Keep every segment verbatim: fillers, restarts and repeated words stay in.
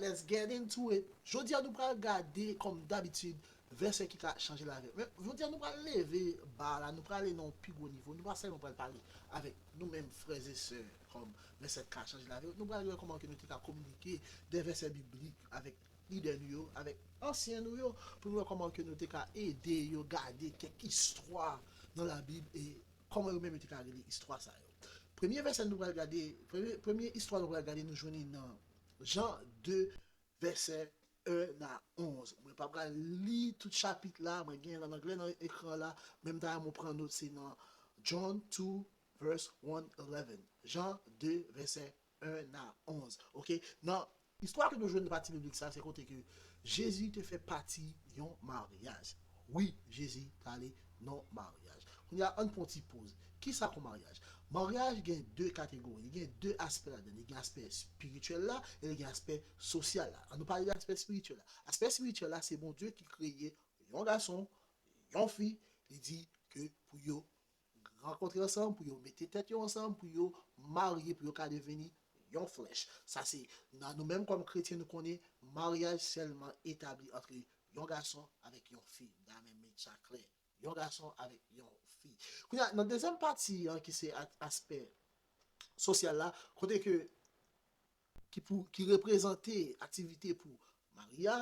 Let's get into it. Jodi a nou pral gade, kòm dabitid, vèsè ki ka chanje lavi. Men jodi a nou pral leve ba la, nou pral ale nan yon pi gwo nivo. Nou pa sèlman pral pale avèk nou menm frè e sè kòm vèsè ki ka chanje lavi. Nou pral wè kòman ke nou te ka kominike de vèsè biblik avèk lidè nou yo, avèk ansyen nou yo, pou nou wè kòman ke nou te ka ede yo gade kèk istwa nan Labib e kòman yo menm yo te ka rele istwa sa yo. Premye vèsè nou pral gade, premye, premye istwa nou pral gade, nou jwenn li nan Jan de, vèsè en a onz. Mwen pa pral li tout chapit la, mwen gen l an anglè nan ekran la, men m ta renmen w pran nòt, se nan John two, verse one eleven. Jan de, vèsè en a onz. Oke? Nan istwa ke nou jwenn nan pati biblik sa, se kote ke Jezi te fè pati yon maryaj. Wi, Jezi t ale nan maryaj. Kounye a, ann pran ti poz. Kisa k yon maryaj? Maryaj gen de kategori, li gen de aspè ladan l. Li gen aspè espirityèl la, e li gen aspè sosyal la. Ann nou pale de aspè espirityèl la. Aspè espirityèl la, se Bondye ki kreye yon gason, yon fi, li di ke pou yo rankontre ansanm, pou yo mete tèt yo ansanm, pou yo marye, pou yo ka deveni yon flèch. Sa se, nan nou menm kòm kretyen, nou konnen maryaj sèlman etabli ant yon gason avèk yon fi. M ta renmen met sa klè. Yon gason avèk yon fi. Kounye a, nan dezyèm pati an, ki se a- aspè sosyal la, kote ke ki pou, ki reprezante aktivite pou mari a,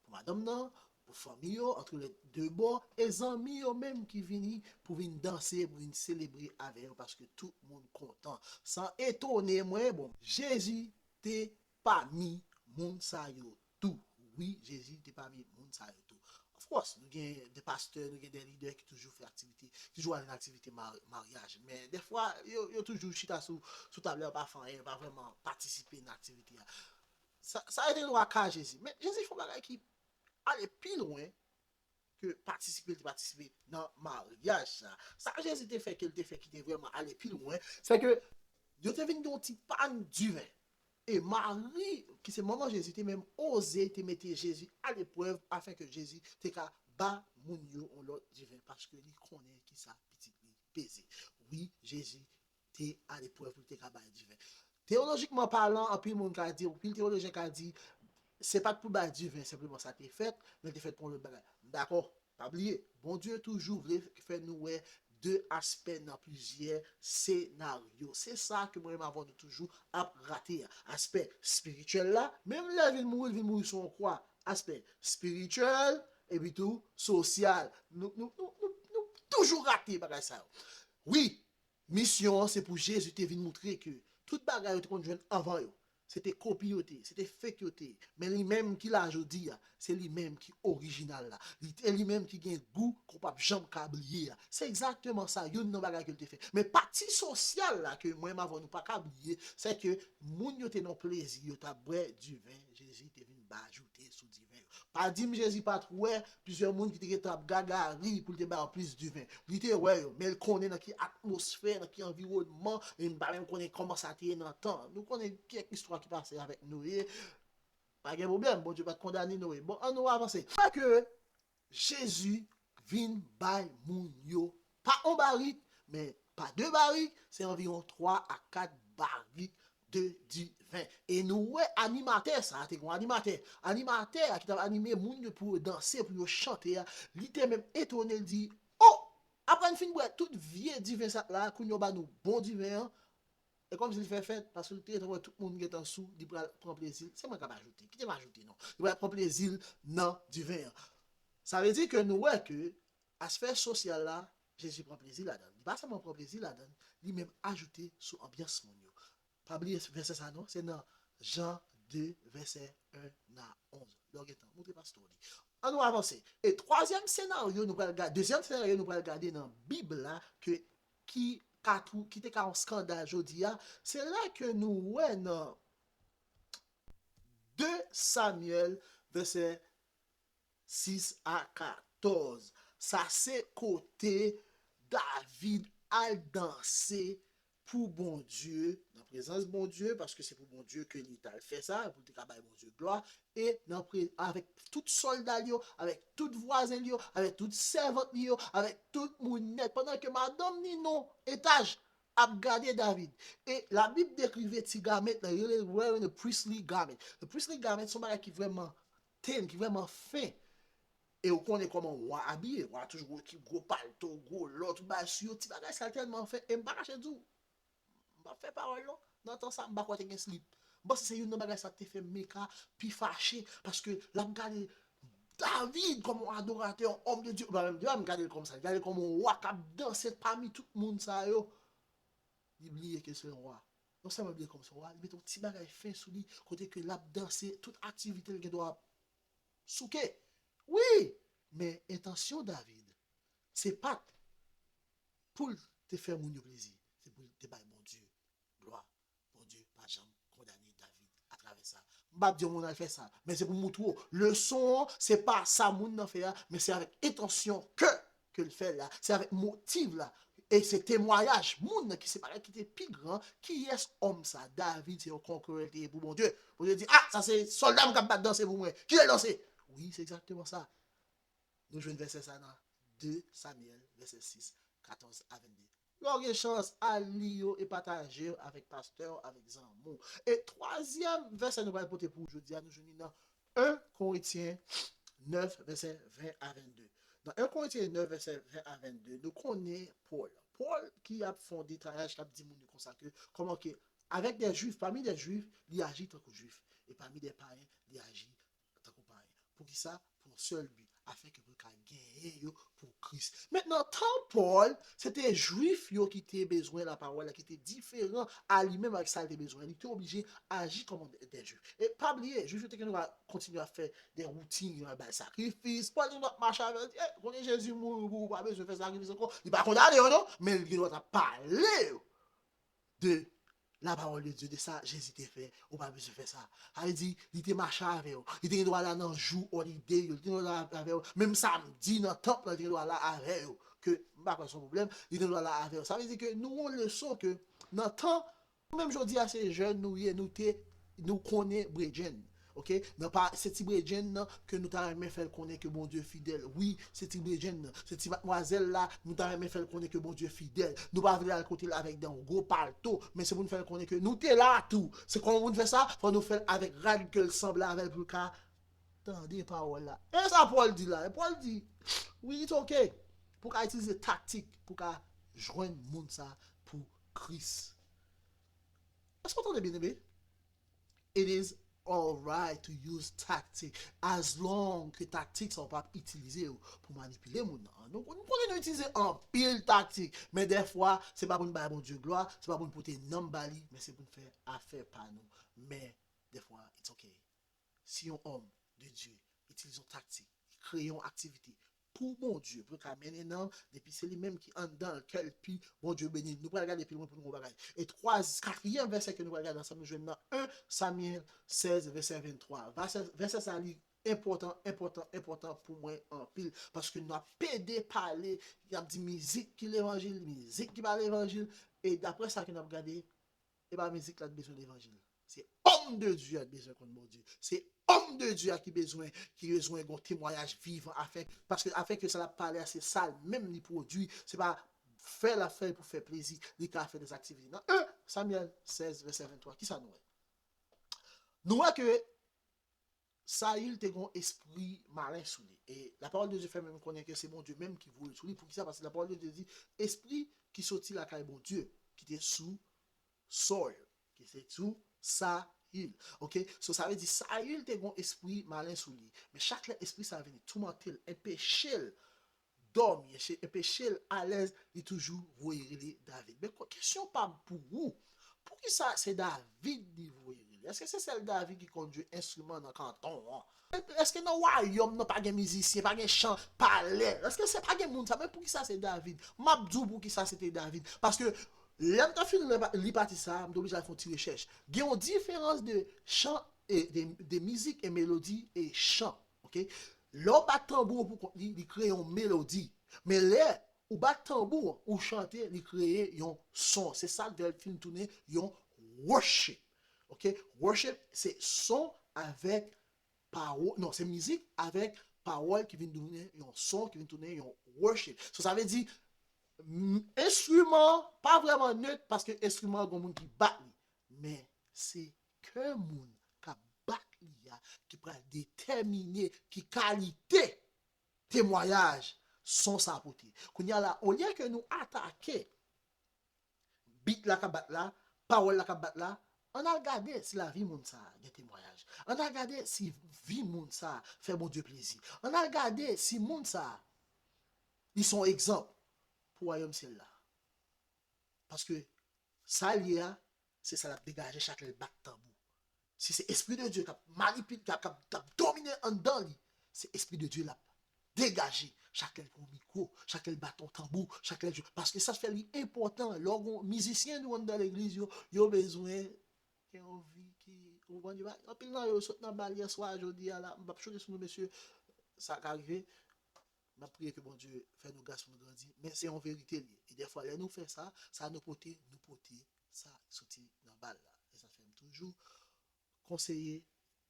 pou madanm nan, pou fanmi yo, antre lè de bò, e zanmi yo menm ki vini pou vin danse, pou vin selebre avè yo, paske tout moun kontan. San etone mwen, bon, Jezi te pami moun sa yo tou. Wi, Jezi te pami moun sa yo tou. Of course, nou gen de pastè, nou gen de lidè ki toujou fè aktivite, ki toujou ale nan aktivite mar- maryaj. Men defwa, yo, yo toujou chita sou, sou tab la, yo pa fè anyen, yo pa vrèman patisipe nan aktivite a. Sa, sa rete lwa ka Jezi. Men Jezi fè yon bagay ki ale pi lwen ke patisipe, li te patisipe nan maryaj sa. Sa Jezi te fè, ke l te fè, ki te vrèman ale pi lwen, se ke yo te vin gen yon ti pàn diven. E Mari, ki se manman Jezi, te menm oze te mete Jezi aleprèv afin ke Jezi te ka ba moun yo yon lòt diven, paske li konnen kisa pitit li peze. Wi, Jezi te aleprèv pou li te ka bay diven. Teyolojikman palan, anpil moun ka di, anpil teyolojyen ka di, se pa t pou bay diven, senpleman sa te fèt, men te fèt pou yon lòt bagay. M dakò, pa bliye, Bondye toujou vle fè nou wè de aspè nan plizyè senaryo. Se sa ke mwen menm avè w nou toujou ap rate a. Aspè espirityèl la, menm lè l vin mouri, l vin mouri sou yon kwa. Aspè espirityèl, epi tou sosyal. Nou, nou, nou, nou, nou toujou rate bagay sa yo. Wi, misyon an se pou Jezi te vin moutre ke tout bagay yo te konn jwenn anvan yo. Se te kopi yo te ye, se te fake yo te ye. Men li menm ki la jodi a, se li menm ki orijinal la. Li te li menm ki gen gou ke w p ap janm ka bliye a. Se egzakteman sa, youn nan bagay ke l te fè. Men pati sosyal la ke mwen m avè w nou pa ka bliye, se ke moun yo te nan plezi, yo t ap bwè diven, Jezi te vin ba ajoute sou diven yo. Pa di m Jezi pa t wè plizyè moun ki te gentan ap gagari pou l te ba yo plis diven. Li te wè yo, men l konnen nan ki atmosfè, nan ki anviwònman, e m pa menm konnen kòman sa te ye nan tan. Nou konnen kèk istwa ki pase avèk Noye. Pa gen pwoblèm, Bondye pa t kondane Noye. Bon, ann nou avanse. Sa ke Jezi vin bay moun yo, pa on barik, men pa de barik, se anviwon twa a kat barik de diven. E nou wè animatè sa, te gen yon animatè. Animatè a ki t ap anime moun yo pou yo danse, pou yo chante a, li te menm etone, l di, "O! Apre n fin bwè tout vye diven sa la, kounye a w ba nou bon diven an." E kòmsi li fè fèt, paske li te gentan wè tout moun gentan sou, li pral pran plezi l. Se mwen k ap ajoute. Kite m ajoute non. Li pral pran plezi l nan diven an. Sa vle di ke nou wè ke aspè sosyal la, Jezi pran plezi ladan l. Li pa sèlman pran plezi ladan l, li menm ajoute sou anbyans moun yo. Pa bliye vèsè sa non, se nan Jan de, vèsè en a onz. Lè w gentan, montre pastè w li. Ann nou avanse. E twazyèm senaryo nou pral gade, dezyèm senaryo nou pral gade nan Bib la, ke, ki ka twou-, ki te ka yon eskandal jodi a, se lè ke nou wè nan de Samyèl, vèsè sis a katòz. Sa se kote David al danse pou Bondye, nan prezans Bondye, paske se pou Bondye ke li t al fè sa, pou li te ka bay Bondye glwa, e nan pre-, avèk tout sòlda l yo, avèk tout vwazen l yo, avèk tout sèvant li yo, avèk tout moun nèt, pandan ke madanm ni nan etaj, ap gade David. E Labib dekri veti garment lan, yo rele wearing the priestly garment. The priestly garment se yon bagay ki vrèman ten, ki vrèman fen. E ou konnen kòman wa abiye, wa toujou ki gwo palto, gwo lò, tout bagay sou yo, ti bagay sa tèlman fen. E m pa kache di w, m p ap fè pawòl non. Nan tan sa, m pa kwè te gen slip. M panse se youn nan bagay sa k te fè Mika pi fache, paske l ap gade David kòm yon adoratè, yon òm de Dye. Ou pa menm di, a, m gade l kòm sa, m gade l kòm yon wa k ap danse pami tout moun sa yo. Li bliye ke se yon wa. Non sèlman l bliye kòm se yon wa, li mete yon ti bagay fen sou li, kote ke l ap danse, tout aktivite l gen dwa ap souke. Wi, men entansyon David, se pa t pou l te fè moun yo plezi, se pou l te bay Bondye glwa. Bondye pa janm kondane David atravè sa. M p ap di yon moun al fè sa, men se pou m moutre w. Leson an, se pa sa moun nan fè a, men se avèk entansyon ke, ke l fè l la. Se avèk motiv la. E se temwayaj moun nan ki se bagay ki te pi gran. Kiyès òm sa? David se yon konkè l te ye pou Bondye. Bondye di, a, sa se sòlda m k ap bat danse pou mwen. Kite l danse. Wi, se egzakteman sa. Nou jwenn vèsè sa nan de Samyèl, vèsè sis, katòz a vennde. Lè w gen chans, al li yo e pataje yo avèk pastè w, avèk zanmi w. E twazyèm vèsè nou pral pote pou w jodi a, nou jwenn li nan en Korentyen nèf, vèsè ven a vennde. Nan en Korentyen nèf, vèsè ven a vennde, nou konnen Pòl. Pòl ki ap fè yon detayaj, k ap di moun yo konsa ke, kòman ke, avèk de Jwif, pami de Jwif, li aji tankou Jwif, e pami de payen, li aji tankou payen. Poukisa? Pou yon sèl bi, afin ke pou l ka genyen yo pou Kris. Mentnan, tan Pòl, se te Jwif yo ki te bezwen lapawòl la, ki te diferan a li menm avèk sa l te bezwen. Li te oblije aji kòm de, de Jwif. E pa bliye, Jwif yo te gen dwa kontinye ap fè de woutin, yo al bay sakrifis. Pòl te gen dwa ap mache avè yo, di, "Ey, konnen Jezi mouri pou ou, pa bezwen fè sakrifis ankò." Li pa kondane yo, non, men li gen dwa t ap pale yo de la parole de Dieu, de sa Jezi te fè, ou pa bezwen fè sa. Sa vle di, li te mache avè yo. Li te gen dwa la nan jou olide yo. Li te gen dwa la avè yo. Menm samdi nan tanp lan, li te gen dwa la avè yo. Ke, m pa kwè se yon pwoblèm, li te gen dwa la avè yo. Sa vle di ke nou yon leson ke nan tan, nou menm jodi a se jèn nou ye, nou te, nou konnen bredjenn. Ok? Nan pa, se ti bredjenn nan ke nou ta renmen fè l konnen ke Bondye fidèl. Wi, se ti bredjenn nan, se ti madmwazèl la, nou ta renmen fè l konnen ke Bondye fidèl. Nou pa vle al kote l avèk de gwo palto, men se pou nou fè l konnen ke nou te la tou. Se kòman pou nou fè sa? Fò nou fè l avèk rad ke l sanble avè l pou l ka tande pawòl la. E sa Pòl di la. E Pòl di, wi, it's ok. Pou ka itilize taktik, pou ka jwenn moun sa pou Kris. Èske w tande byeneme? It is alright to use tactic as long ke taktik sa w p ap itilize yo pou manipile moun nan. Nou, nou konnen nou itilize anpil taktik, men dèfwa, se pa pou n bay Bondye glwa, se pa pou n pote nanm ba li, men se pou n fè afè pa nou. Men, dèfwa, it's ok. Si yon òm de Dye itilize yon taktik, li kreye yon aktivite pou Bondye, pou l ka mennen nan, depi se li menm ki anndan l, kè l pi, Bondye beni l. Nou pral gade pi lwen pou nou wè yon bagay. E twa, katriyèm vèsè ke nou pral gade ansanm, nou jwenn nan en Samyèl sèz, vèsè venntwa. Vèsè, vèsè sa li enpòtan, enpòtan, enpòtan pou mwen anpil. Paske n ap pede pale, y ap di mizik ki levanjil, mizik ki pa levanjil. E daprè sa ke n ap gade, e pa mizik la k bezwen levanjil. Se òm de Dye a k bezwen konn Bondye. Se òm de Dye a ki bezwen, ki bezwen gon temwayaj vivan afin, paske afin ke sa l ap pale a, se sa l menm li pwodui. Se pa fè l ap fè l pou fè plezi, li ka fè de aktivite. Nan en Samyèl sèz, vèsè venntwa, kisa nou wè? Nou wè ke Sayil te gon espri malen sou li. E lapawòl de Dye fè menm konnen ke se Bondye menm ki voye l sou li. Poukisa? Paske lapawòl de Dye di, espri ki soti lakay Bondye, ki te sou Sòl, ki te sou Sayil. Ok? So, sa vle di, Sayil te gon espri malen sou li. Men chak lè espri sa vini toumante l, enpeche l dòmi, enche-, enpeche l alèz, li toujou voye rele David. Men ko-, kesyon pa m pou ou, poukisa se David li voye rele? Èske se sèl David ki konn jwe enstriman nan kanton an? Èske nan wayòm nan pa gen mizisyen, pa gen chan, palè? Èske se pa gen moun sa? Men poukisa se David? M ap di w poukisa se te David. Paske lè m te fin li pa-, li pati sa, m te oblije al fè yon ti rechèch. Gen yon diferans de chan e de, de mizik e melodi e chan. Ok? Lè w bat tanbou an pou kont li, li kreye yon melodi. Men lè ou bat tanbou an, ou chante, li kreye yon son. Se sa k fè l fin tounen yon worship. Ok? Worship, se son avèk pawòl, non, se mizik avèk pawòl ki vin tounen yon son, ki vin tounen yon worship. So, sa vle di, M- Enstriman pa vrèman net paske enstriman an gon moun ki bat li. Men se kè moun k ap bat li a ki pral detèmine ki kalite temwayaj son sa pote. Kounye a la, olye ke nou atake bit la k ap bat la, pawòl la k ap bat la, ann al gade si lavi moun sa a gen temwayaj. Ann al gade si vi moun sa a fè Bondye plezi. Ann al gade si moun sa a, li se yon egzanp pou wayòm syèl la. Paske sa l ye a, se sa l ap degaje chak lè l bat tanbou. Si se Espri de Dye k ap manipile, k ap, k ap, k ap domine anndan li, se Espri de Dye l ap degaje chak lè l pran mikwo, chak lè l bat yon tanbou, chak lè l jwe. Paske sa fè li enpòtan, lè w gen mizisyen nou anndan legliz yo, yo bezwen gen yon vi ki, ou konprann, yo pa- anpil nan yo sot nan bal yè swa, jodi a la, m p ap choute sou nou, mesye, sa ka rive. M ap priye ke Bondye fè nou gras pou nou grandi, men se yon verite l ye. E dèfwa, lè nou fè sa, sa nou pote, nou pote sa k soti nan bal la. E sa fè m toujou konseye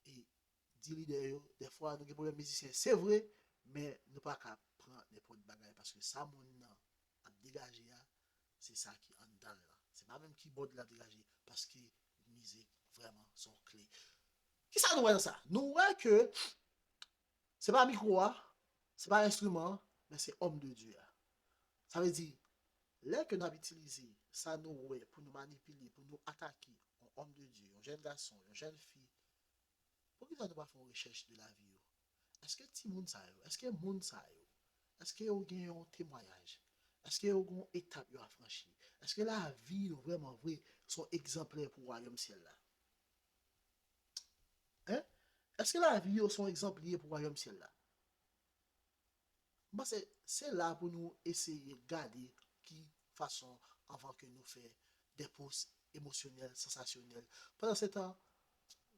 e di lidè yo, dèfwa nou gen pwoblèm mizisyen, se vre, men nou pa ka pran nenpòt bagay, paske sa moun nan ap degaje a, se sa ki anndan l lan. Se pa menm kibòd la ap degaje, paske mizik vrèman se yon kle. Kisa nou wè nan sa? Nou wè ke se pa mikwo a, se pa enstriman an, men se òm de Dye a. Sa vle di, lè ke n ap itilize sa nou wè pou nou manipile, pou nou atake yon òm de Dye, yon jèn gason, yon jèn fi, poukisa nou pa fè yon rechèch de lavi yo? Èske timoun sa yo, èske moun sa yo, èske yo gen yon temwayaj? Èske yo gen yon etap yo a franchi? Èske lavi yo vrèman vre se yon egzanplè pou wayòm syèl la? Hein? Èske lavi yo se yon egzanp li ye pou wayòm syèl la? M panse se la pou nou eseye gade ki fason anvan ke nou fè de post emosyonèl, sansasyonèl. Pandan se tan,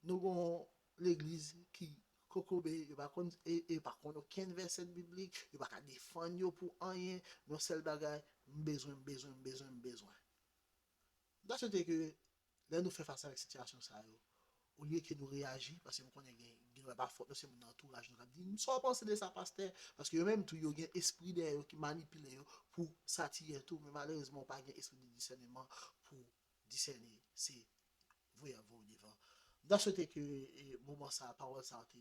nou gon legliz ki kokobe, yo pa konn, e, e yo pa konn okenn vèsè biblik, yo pa ka defann yo pou anyen, yon sèl bagay, m bezwen, m bezwen, m bezwen, m bezwen. M ta swete ke lè nou fè fas avèk sitiyasyon sa yo, olye ke nou reyaji, paske m konnen gen, gen lè pa fòt nou, se moun nan antouraj nou k ap di, "Sa w panse de sa, pastè?" Paske yo menm tou, yo gen espri dèyè yo ki manipile yo pou satire tou, men malerezman, ou pa gen espri de disèneman pou disène se voye avè w devan. M ta swete ke, e, moman sa, pawòl sa te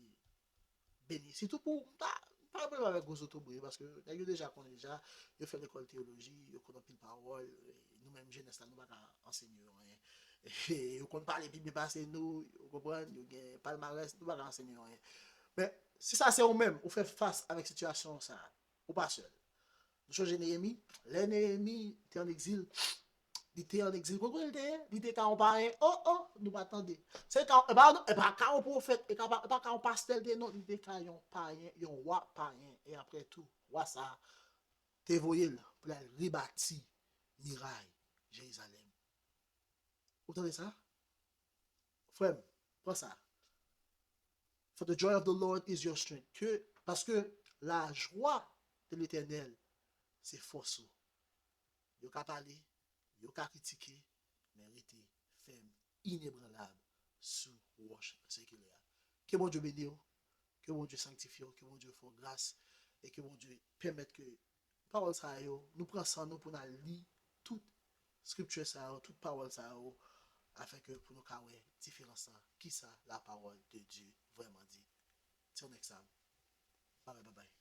beni. Sitou pou, m pa, m pa gen pwoblèm avèk gwo zotobre, paske nèg yo deja konnen deja, yo fè lekòl teyoloji, yo konn anpil pawòl, e nou menm jenès la, nou pa ka ansenye yo anyen. E yo konn pale pi byen pase nou, ou konprann, yo gen palmarès, nou pa ka ansenye yo anyen. Men, si sa se ou menm, ou fè fas avèk sitiyasyon sa, ou pa sèl. Nou chonje Neyemi? Lè Neyemi te an egzil, li te an egzil. Konn kote li te ye? Li te ka yon payen. Oh, oh, nou pa tande. Se ka, e pa, e pa ka yon pwofèt, e ka pa, e pa ka yon pastè li te ye, non, li te ka yon payen, yon wa payen. E apre tou, wa sa a te voye l pou l al rebati miray Jerizalèm. Ou tande sa? Frè m, pran sa. For the joy of the Lord is your strength. Ke, paske lajwa de Letènèl se fòs ou. Yo ka pale, yo ka kritike, men rete fèm, inebranlab sou wòch sekilè a. Ke Bondye beni w, ke Bondye sanktifye w, ke Bondye fè w gras, e ke Bondye pèmèt ke pawòl sa yo, nou pran san nou pou n al li tout skripti sa yo, tout pawòl sa yo, afin ke pou nou ka wè diferans lan, kisa la parole de Dieu vrèman di. Till next time. Bye bye, bye bye.